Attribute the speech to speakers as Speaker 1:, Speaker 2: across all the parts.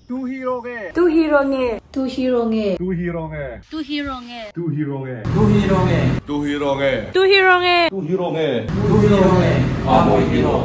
Speaker 1: Tu hero nge?
Speaker 2: Tu hero nge?
Speaker 3: Tu hero nge?
Speaker 1: Tu hero nge?
Speaker 3: Tu hero nge?
Speaker 1: Tu hero nge?
Speaker 4: Tu hero nge?
Speaker 1: Tu hero nge?
Speaker 3: Tu hero nge?
Speaker 1: Tu hero nge?
Speaker 4: Tu hero nge? Amoy hero.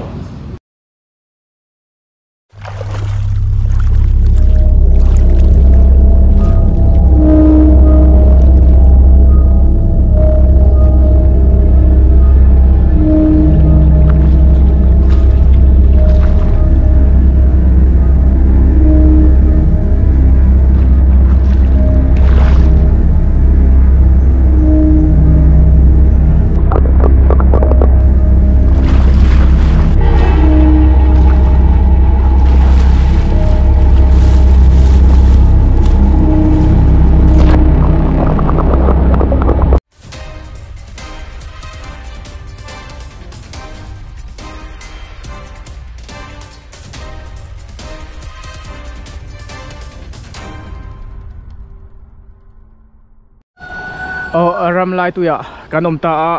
Speaker 5: Ram lai tuya kanom ta a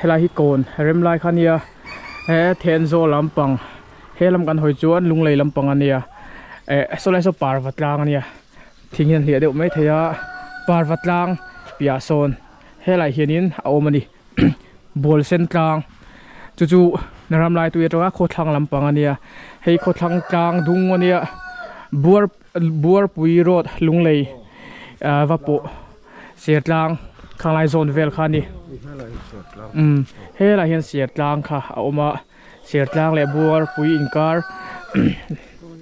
Speaker 5: helai hi kon rem lai khania he thenzo lampang helam kan hoi chuan lunglei lampang ania e solai so parvatlang ania thingin hlia deuh mai theia parvatlang pia sawn helai hianin a awm ani ball sen tlang chu chu ram lai tuya atanga khawthlang lampang ania hei khawthlang tlang dung ania buar buar pui road lunglei va pawh sertlang khanglai zone vel kha ni helai hian sertlang kha a awm a sertlang leh buar pui inkar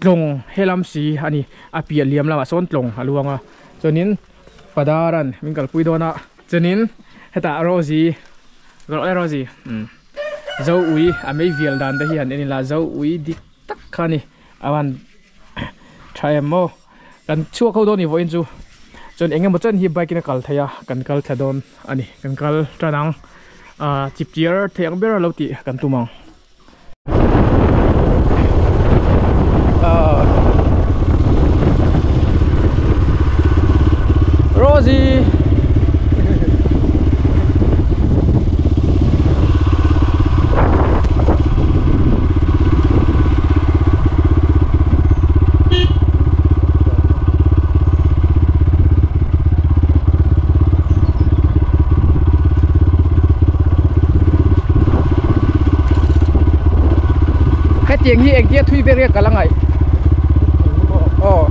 Speaker 5: tlawng helam si ani a piah liam lamah sawn tlawng a luang a chuanin padaran min kalpui dawn a chuanin hetah Rosie Rosie zo ui a mei vial dan te hi han en ila zo ui dik tak kha ni awan tha em maw kan chhuak ho dawn ni vawiin chu chuan eng emaw chuan hi bike in a kal thei a kan kal thla dawn ani kan kal tanang chip chiar thei ang ber a lo tih kan tum ang. Rosie tiếng hi engtia thui vel nge kal angai oh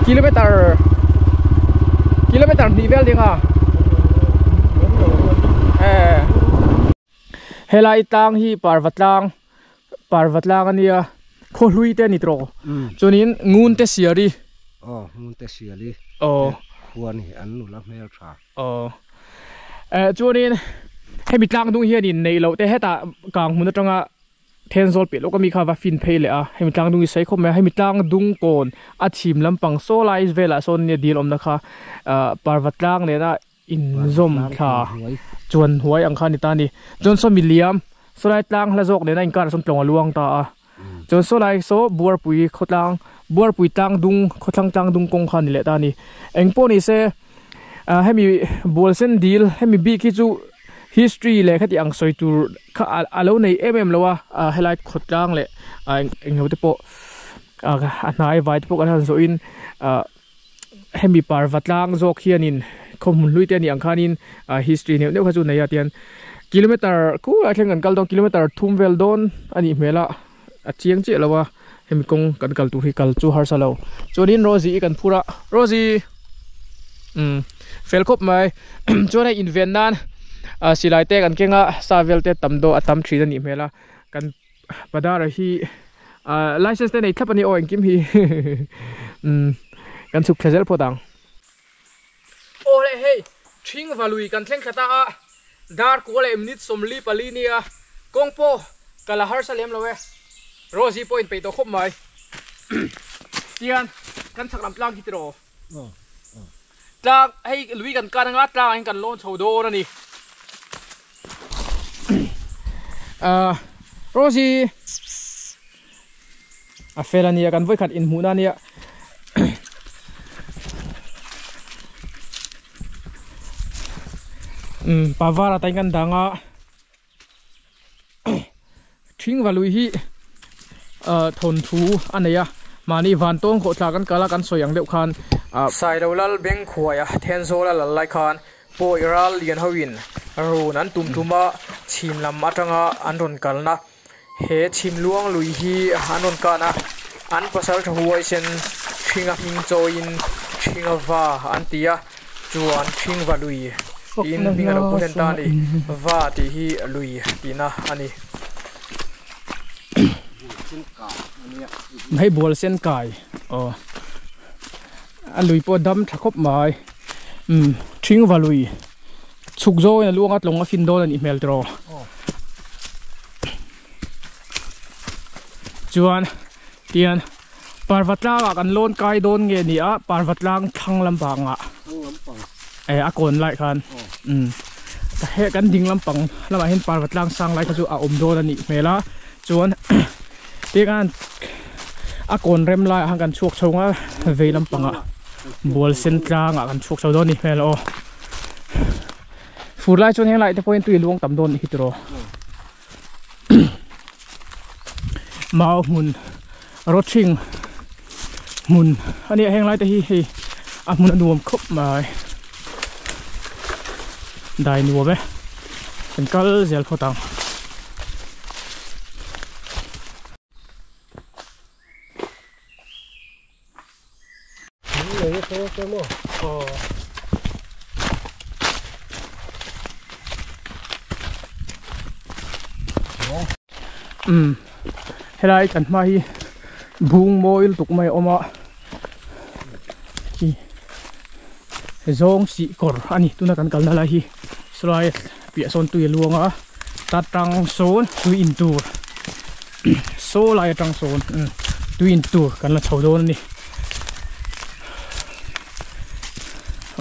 Speaker 5: kilometer kilometer hnih vel ding a helai tlang hi parvatlang parvatlang ania khaw hlui te ani tawh chuanin ngun te siari
Speaker 6: oh ngun te siali
Speaker 5: oh
Speaker 6: khuan hi an nula hmel tha
Speaker 5: oh chuanin hemi tlang dung hianin nei loh te hetah kang hmun atanga thenzawl piah lawk ami kha va fin phei leh a hemi tlang dung hi sawi khawp mai a hemi tlang dung kawn a chhim lampang saw lai velah sawn nia dil awmna kha parvatlang nena inzawm thla chuan huai ang kha a ni ta a ni chuan saw miliam saw lai tlang hla zawk nena inkar ah sawn tlawng a luang ta a chuan saw lai saw buarpui khawtlang buarpui tlang dung khawthlang tlang dung kawng kha a ni leh ta a ni engpawh ni se hemi bual sen dil hemi bik hi chu history leh khati ang sawi tur kha a lo nei em em lo a helai khawtlang leh englo te pawh a hnai vai te pawh kan han zawhin hemi parvatlang zawk hianin khawhmun hlui te a nih ang khanin history neuh neuh kha chu nei a tian kilometer khulai thleng kan kal dawn kilometer thum vel dawn a nih hmel a a chiang chiah lo a hemi kawng kan kal tur hi kal chu harsa lo chuanin Rosie i kan phur a Rosie fel khawp mai chuan hei inven nan silai te kan keng a sa vel te tam dawh a tam thin a nih hmel a kan padara hi license te nei thlap a ni aw engkim hi kan chhuk thla zel phawt ang. Aw le hei thing valui kan thleng thla ta a dar kua leh minute 44 nia kawng pawh ka la harsa lem lo e Rosie pawh inpeih tawh khawp mai tian kan chhak lam tlang hi tiraw. Tlang hei lui kan kan anga tlang ah hian kan lawn chho dawn a ni. Rosie a fel a nia kan vawikhat inhmuhna a nia. Pavara tain kan dang a thing valui hi thawnthu a nei a. Mahni vantawng khawhthla kan kal a kan sawi ang deuh khan ah. Sailolal Bengkhuaia Thenzawl a lal lai khan Pawi ral lian hoin run an tum tum a, chhim lam atanga an rawn kalna he chhim luang lui hi an rawn kan a, an pasal tha huaisen Hringa hming chawiin Hringa va an ti a, chuan Hringva lui tiin hming a lo pu hlen ta a ni, va tih hi lui tihna a ni. Hei bual sen kai aw a lui pawh dam tha khawp mai umm thing va lui chhuk zawngin a luang a tlawng a fin dawn a nih hmel tiraw chuan tian parva tlangah kan lawn kai dawn nge ni a parva tlang thlang lampangah eh a kawn lai khan umm he kan ding lampang lamah hian parva tlang sang lai kha chu a awm dawn a nih hmel a chuan tiang a kawn rem laiah khan kan chhuak chho nga vei lampangah bual sen tlangah kan chhuak chho dawn a nih hmel aw fur lai chuan heng lai te pawhin tui luang tam dawn a nih hi tiraw. Mau hmun rawthing hmun a nia heng lai te hi hei a hmun a nuam khawp mai dai nuam e kan kal zel phawt ang. Umm helai kan hma hi bung mawi lutuk mai a awm a khi zawng sih kawr a ni tuna kan kalna lai hi sawlai piah sawn tui a luang a ta tang sawn tui in tur saw lai atang sawn tui in tur kan la chho dawn a ni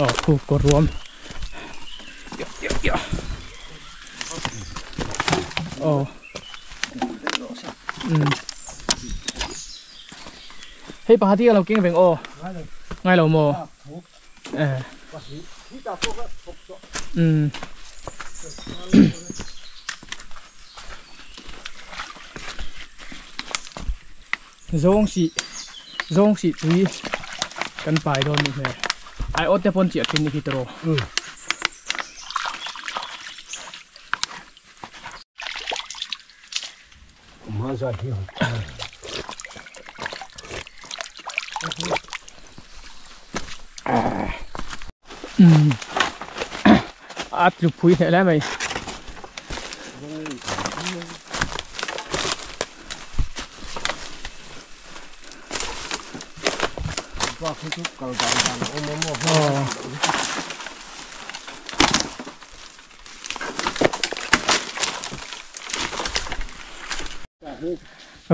Speaker 5: aw khu kawr ruam aw hei pakhat hi a lo keng veng aw ngai lo maw eh um zawng sih zawng sih tui kan pai dawn nih hmel ai awt te pawn chiah thin nih hi tiraw A tlu phui hneh lai mai.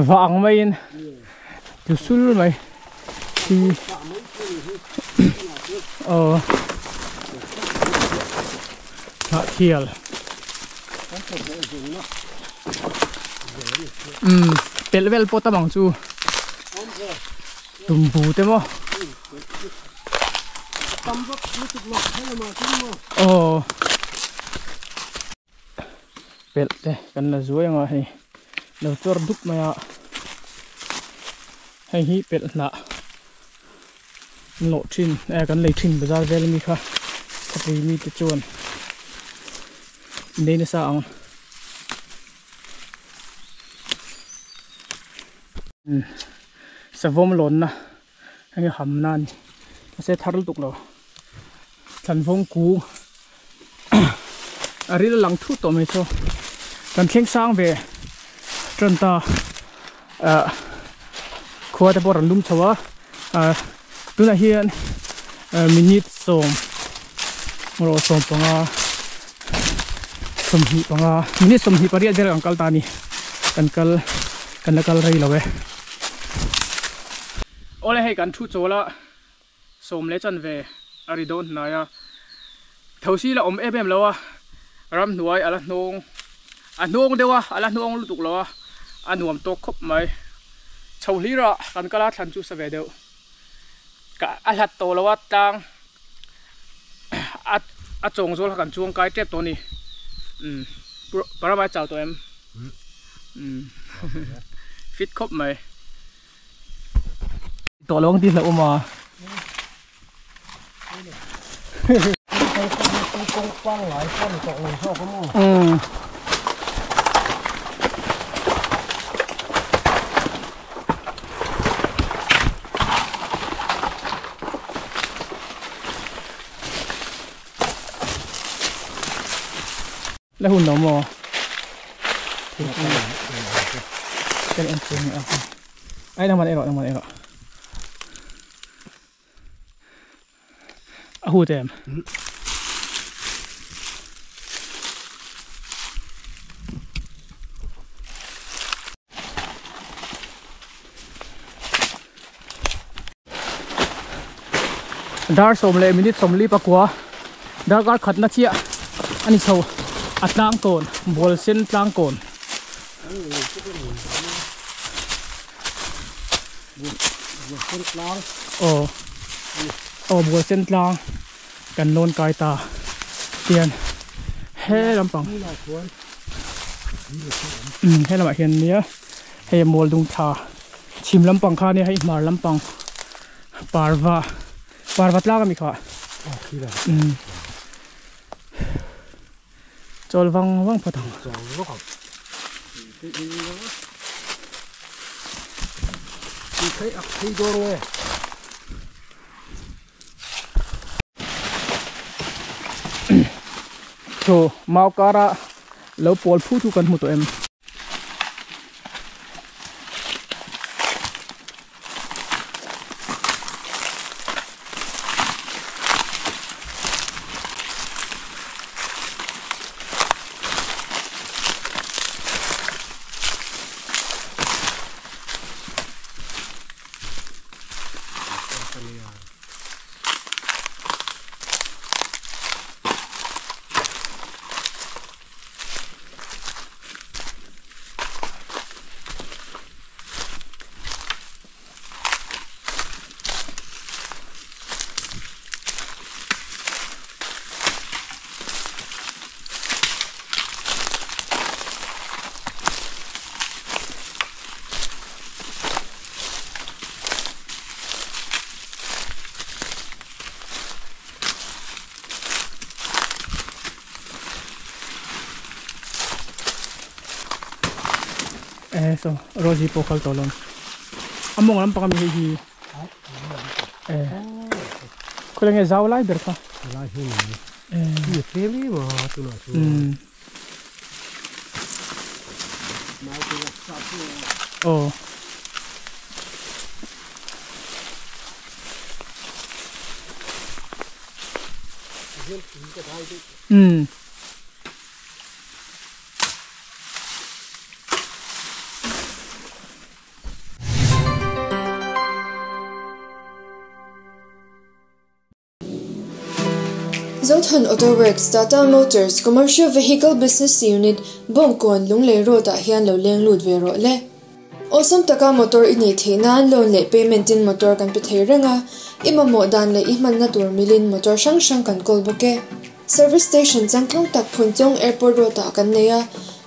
Speaker 5: Vang maiin tlu sul mai hi aw hnah thial umm pelh vel pawh tam ang chu tumbu te maw aw pelh te kan la zuai anga hei lo chawr dup mai a hei hi pelh hnah lawh thin eh kan lei thin bazar vel ami kha khawpui mite chuan nei nasa ang. Savawm lawnna hei hamna a ni mahse thar lutuk lo thlanvawng kung a ril a lang thut tawh mai chu kan thleng sang ve tan ta ah khua te pawh a rawn lum chho a ah tunah hian minute sawm erawh sawm panga sawmhnih panga minute sawmhnih pariat vel kan kal ta a ni kan kal kan la kal rei lo e awle hei kan thu chawl a sawm leh chan ve a ri dawn hnai a thosi la awm em em lo a ramhnuai a la hnawng a hnawng deuh a a la hnawng lutuk lo a a nuam tawk khawp mai chho hlir a kan kal a thlan chu sa ve deuh. Ka a hlat tawh lo a tlang a a chawng zawl kha kan chuang kai tep tawh a ni umm paramai chau tawh em umm fit khawp mai. Tawh lo ang tih hlauh awm a. Umm. La hun lo maw? Kan en chu ni a. Ai nangman erawh nangman erawh. A hut em? Dar sawm leh minute sawmli pakua darkar khatna chiah a ni chho a tlangkawn bual sen tlangkawn. Aw aw bual sen tlang kan lawn kai ta tian he lampang umm he lamah hian nia hei mual dung thla chhim lampang kha nia hei hmar lampang parva parva tlang ami kha umm chawl vang vang phawt ang. Chu mau kara lo pawl phu thu kan hmu tawh em. Eh so Rosie pawh kal tawh lo a mawng lampang ami hei hi eh khawilai nge zau lai ber kha
Speaker 6: lai hi ni eh tlem em a tunah chuan
Speaker 5: umm aw umm
Speaker 2: Zothan Auto Works, Tata Motors, Commercial Vehicle Business Unit, Bawngkawn, Lunglei Road ah hian lo leng lut ve rawh le. Awlsam taka motor i neih theih nan loan leh payment in motor kan pe thei reng a, i mamawh dan leh i hmanna tur milin motor hrang hrang kan kawl bawk e. Service station changtlung tak Phunchawng Airport Road ah kan nei a,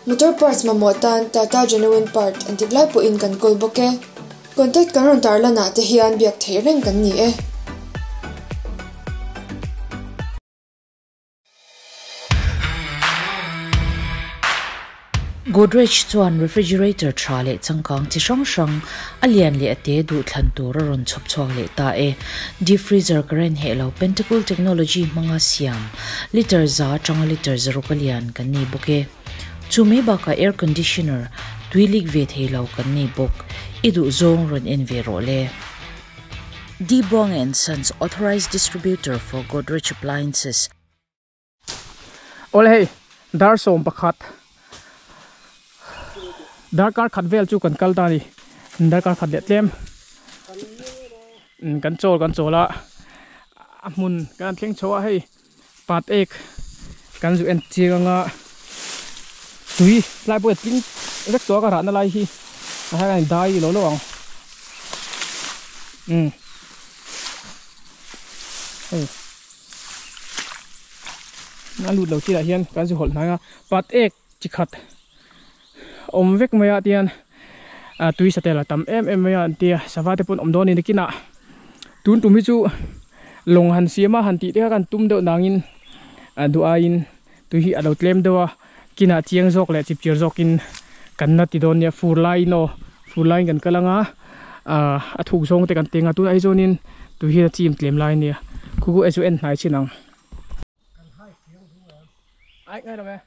Speaker 2: motor parts mamawh tan Tata Genuine Part an tik lai pawhin kan kawl bawk e. Contact kan rawn tarlan ah te hian biak theih reng kan ni e.
Speaker 7: Godrej chuan refrigerator tha leh changkang chi hrang hrang, a lian leh a te duh thlan tur a rawn chhawp chhuak leh ta e. Deep freezer current heh lo Pentacool technology hmanga siam litre za atanga litre zaruk a lian kan nei bawk e. Chu mai bakah air conditioner tui lik ve thei lo kan nei bawk. I duh zawng rawn en ve rawh le. D Buang and Sons authorized distributor for Godrej appliances.
Speaker 5: Awle hei dar sawm pakhat darkar khat vel chu kan kal ta a ni darkar khat leh tlem kan chawl kan chawl a a hmun kan thleng chho a hei pat ek kan zu en chiang anga tui tlai pawh a tling vek tawh a ka rahna lai hi a hian dai lo lo ang umm hei. A lut lo chilah hian kan zu hawlh hnai a pat ek chi khat awm vek mai a tihian tui satel a tam em em mai a an tia sava te pawn awm dawn a ni nakinah. Tun tum hi chu lawng han siam a han tih te kha kan tum deuh nangin duh aiin tui hi a lo tlem deuh a kinah chiang zawk leh chipchir zawkin kan la ti dawn nia fur laiin aw fur laiin kan kal anga ah a thuk zawng te kan teng a tunah hi chuanin tui hi a chim tlem lai ania khu khu e chu en hnai chin ang. Ai ngai lo e.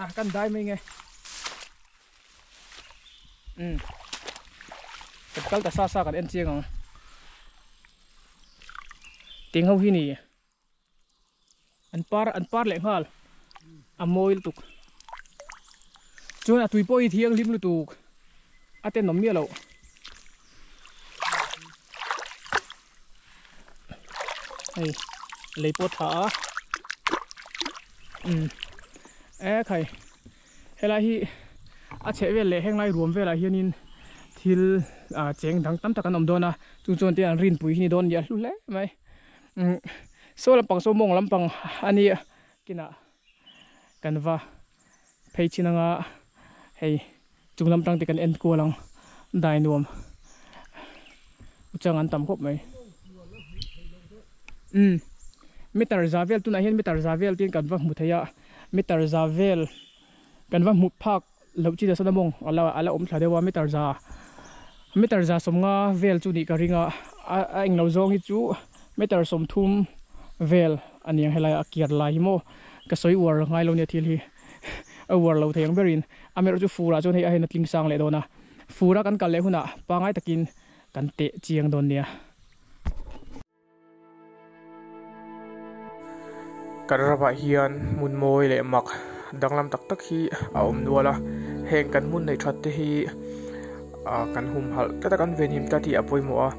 Speaker 5: À kan dai mai nge um kan kal ta sa sa kan en chiang ang teng ho hi ni an par an par leh nghal a mawi lutuk chuan a tui pawh hi thianghlim lutuk a tenawm miah loh. Hei lei pawh tha a umm e khai helai hi a chheh vel leh heng lai ruam velah hianin thil ah cheng dang tam tak an awm dawn a chu chuan te an rinpui hi ni dawn a ni a hlu hle mai umm saw lampang saw mawng lampang a nia kinah kan va phei chin anga hei chung lam tang te kan en kual ang dai nuam chang an tam khawp mai umm meter za vel tunah hian meter za vel tin kan va hmu thei a meter za vel kan va hmu phak loh chi nasa mawng ala ala awm thla deuh a meter za meter za sawmnga vel chu nih ka ring a a englo zawng hi chu meter sawmthum vel a ni ang helai a kiar lai hi maw ka sawi uar ngai lo nia thil hi a uar lo thei ang berin a merh chu fur ah chuan hei a hen a tling sang leh dawn a fur a kan kal leh hunah pangai takin kan teh chiang dawn nia.
Speaker 8: Kan ramah hian hmun mawi leh mak danglam tak tak hi a awm nual a heng kan hmun neih that te hi ah kan humhalh tlat a kan venhim tlat hi a pawimawh a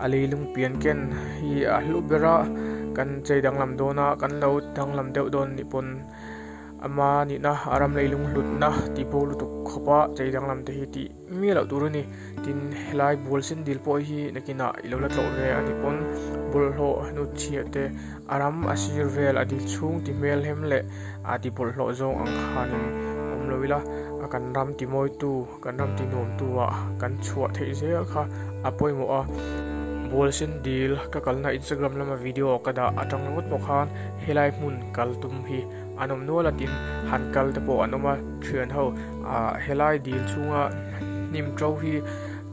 Speaker 8: a leilung pian ken hi a hlu ber a kan chei danglam dawn a kan lo danglam deuh dawn nih pawn. Ama nihna a ram leilung hlutna tih bo lutuk khawpa chei danglam te hi tih miah loh tur a ni. Tin, helai bual sen dil pawh hi nakinah i lo la tlawh ve a ni pawn bawlhhlawh hnut chhiah te a ram a sir vel a dil chhung ti hmel hem leh a ti bawlhhlawh zawng ang khanin awm lo ila a kan ram ti mawitu kan ram ti nuamtu ah kan chhuah theih zel kha a pawimawh a. Bual sen dil ka kalna Instagram lama video ka dah atang ringawt pawh khan helai hmun kal tum hi An awm nual a tin han kal te pawh an awm a thian ho ah helai dil chhunga hnim to hi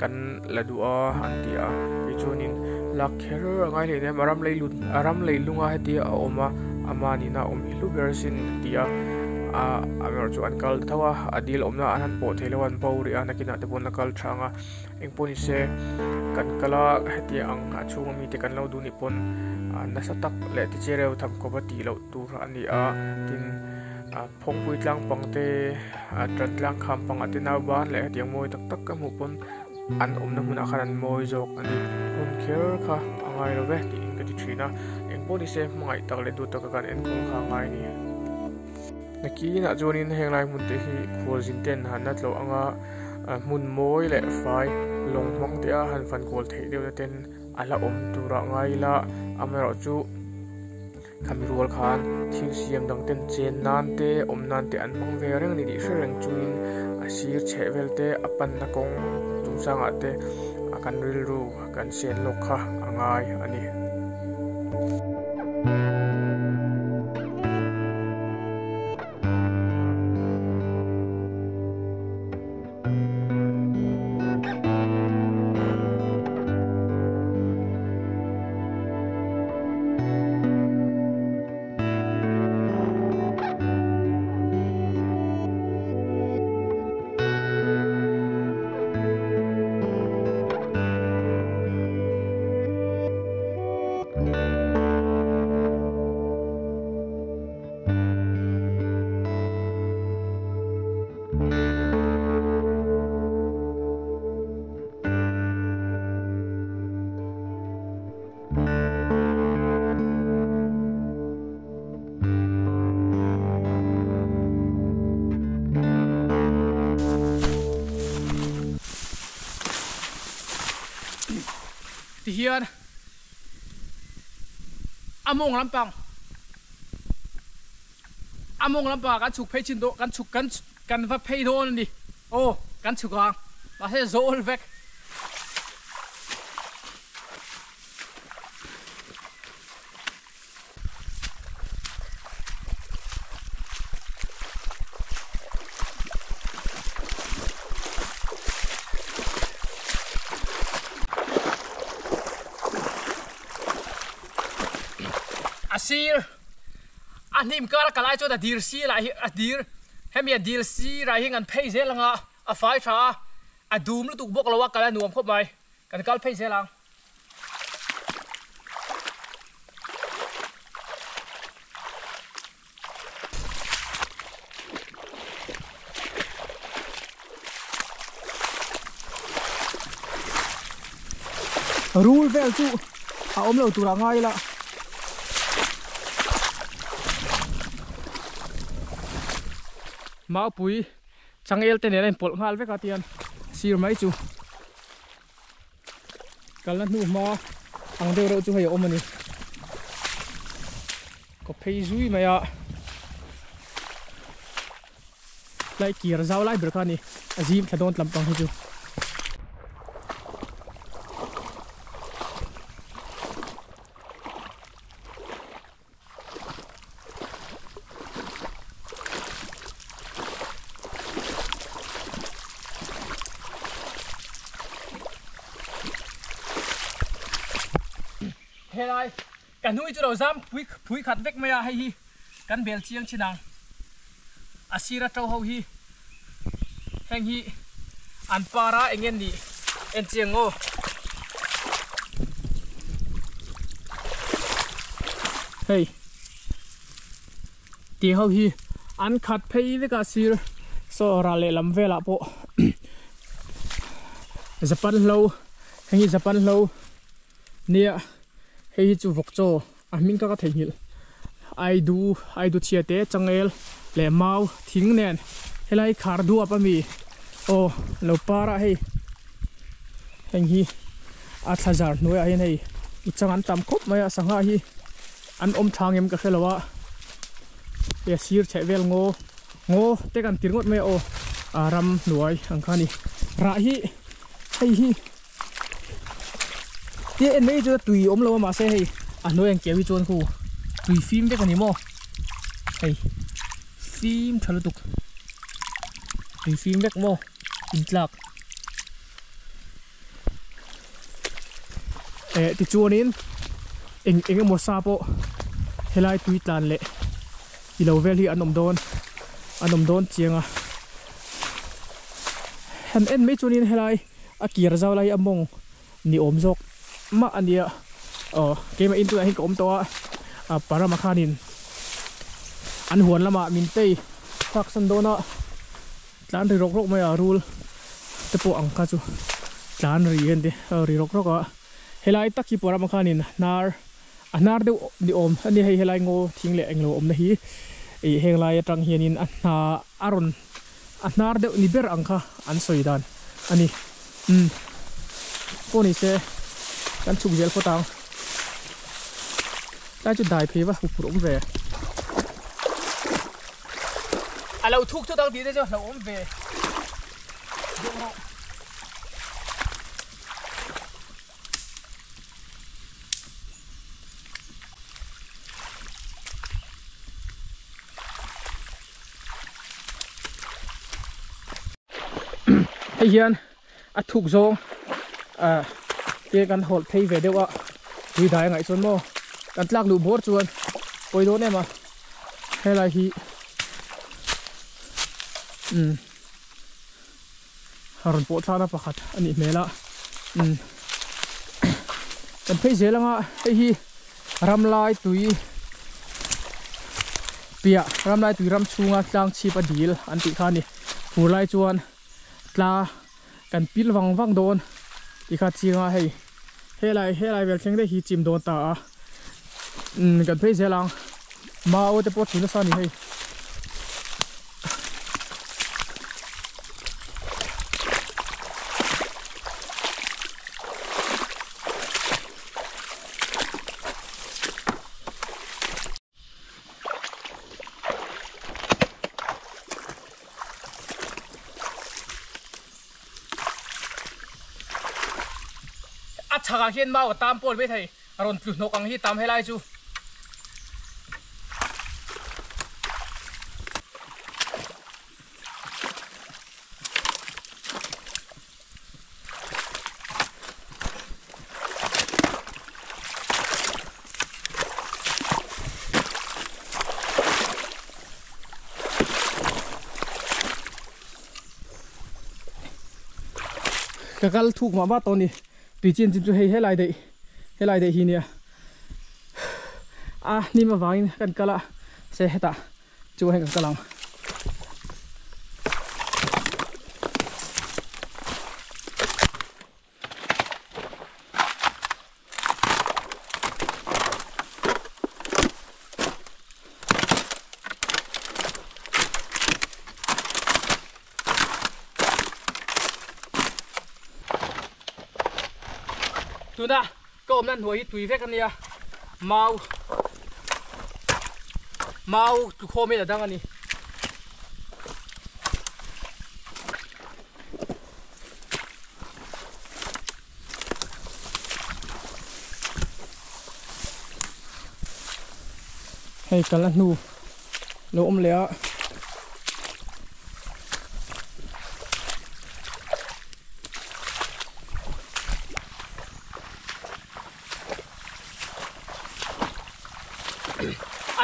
Speaker 8: kan la duh a an ti a tichuanin lak kher a ngai hle nia a ram lei lut a ram lei lunga hetia a awm a ama nihna a awm hi hlu ber sin an ti a ah a erawh chu an kal tho a a dil awmna an han pawh thei lo a an bo rih a nakinah te pawh an la kal tha ang a. Engpawh ni se kan kal a hetiang ang a chhunga mite kan lo duh nih pawn nasa tak leh ti chereu tham khawp a tih loh tur a ni a tin phawngpui tlang pang te tan tlang kham pangah te nau ban leh hetiang mawi tak tak ka hmuh pawn an awmna hmunah khan an mawi zawk a ni hmun kher kha a ngai lo ve tiin ka ti thin a engpawh ni se hmangaih tak leh duh taka kan enkawl kha a ngai a ni. Nakinah chuanin heng lai hmun te hi khualzin ten han la tlawh anga hmun mawi leh fai lawng hmang te a han fan kual theih deuh na ten a la awm turah ngai ila amaherawh chu khami rual khan thil siam dang ten chen nan te awm nan te an hmang ve reng a ni tih hre reng chungin a sir chheh vel te a panna kawng chungchangah te a kan rilru kan sen lawk kha a ngai a ni.
Speaker 5: Ti hian a mawng lampang. Among lampa kan chuk phei chin do kan chuk kan kan va phei don ni o kan chuk ang ma se zol vek asir anim kar kalai chu da dir si lai hi a dir hemi a dil si rai hi ngan phei zelanga a fai tha a dum lu tuk bok lowa kala nuam khop mai kan kal phei zelang rul vel chu a om lo tura ngai la mau pui changel te nen pol ngal vek atian sir mai chu kalna hnu ma ang deuh reuh chu hei a awm ani ko phei zui mai a lai kir zau lai ber kha ni a zim thla dawn tlam pang hi chu helai kan hui chu lo zam pui pui khat vek mai a hei hi kan bel chiang chinang asira to ho hi heng hi an para engen ni en chiang o hei ti ho hi an khat phei vek a sir so ra le lam vela po Japan hlo heng hi Japan hlo nia hei hi chu vok chaw a hming ka ka thei ngil ai du chia te changel le mau thing nen helai khar du apa mi o lo para hei heng hi a thlazar hnuai ah hian hei uchang an tam khawp mai a sangha hi an awm thangem ka hreloa e sir chhe vel ngo ngo te kan tir ngot mai o ram hnuai ang kha ni ra hi hei hi ti en mai chu tui awm lo ma se hei a hnuai ang kewi chuan khu tui fim vek ani maw hei fim tha lutuk tui fim vek maw intlak e ti chuanin eng eng emaw sa pawh helai tui tlan leh ilo vel hi an awm dawn chianga han en mai chuanin helai a kir zau lai a mawng ni awm zawk ma ania keimah in tunah hian ka awm tawh a parama khanin an huan lamah min tei phak san dawn a tlan ri rawk rawk mai a rul te pawh ang kha chu tlan ri hian te ri rawk rawk a helai tak hi parama khanin hnar a hnar deuh ni awm ani hei helai ngaw thing leh englo awmna hi heng lai atang hianin a hna a rawn a hnar deuh ni ber ang kha an sawi dan ani pawh ni se kan chhuk zel phawt ang lai chu dai phei va huphurh awm ve a lo thuk thut ang tih te chu hlo awm ve hei hian a thuk zawng te kan hawlh phei ve deuh a tui dai angaih chuan maw kan tlak luh bawr chuan pawi dawn em a helai hi rawn pawh thlana pakhat ani hmel a kan phei zel anga hei hi ramlai tui piah ramlai tui ram chhunga tlang chhip a dil an tih kha ani fur lai chuan tla kan pil wang wang dawn ti kha chinga hei helai vel thleng te hi chim dawn ta a kan phei zelang mau te pawh thuna sa ni hei chhakah khian mau a tam pawl mai thei a rawn tlu hnawk ang hi tam helai chu. Ka kal thuk mah mah tawh a ni tui chin chin chu hei helai daih helai daih hi nia a hnim avangin kan kal a se hetah chu hei kan kal ang. Tuna ka awmna hnuai hi tui vek a nia mau mau tlukhawm hian a dang a ni. Hei kalna hnu lo awm leh a.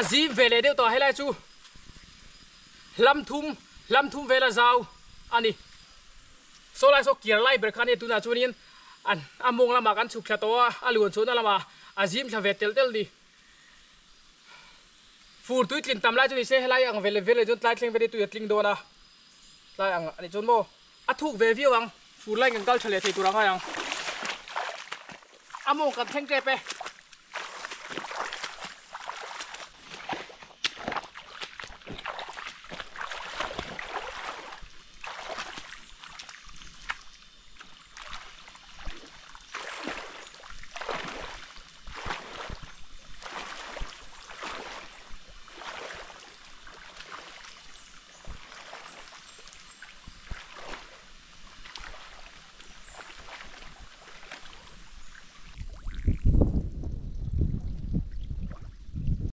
Speaker 5: A zim ve leh deuh tawh a helai chu hlam thum hlam thum vela zau a ni. Saw lai saw kiar lai ber kha ania tunah chuanin an a mawng lamah kan chhuk thla tawh a, a luan chhuahna lamah a zim thla ve tel tel a ni. Fur tui tlin tam lai chu ni se helai ang vel vel ah chuan tlai thleng vel hi tui a tling dawn a, tlai ang a nih chuan maw a thuk ve viau ang, fur laiin kan kal tha leh thei tur a ngai ang. A mawng kan thleng tep e.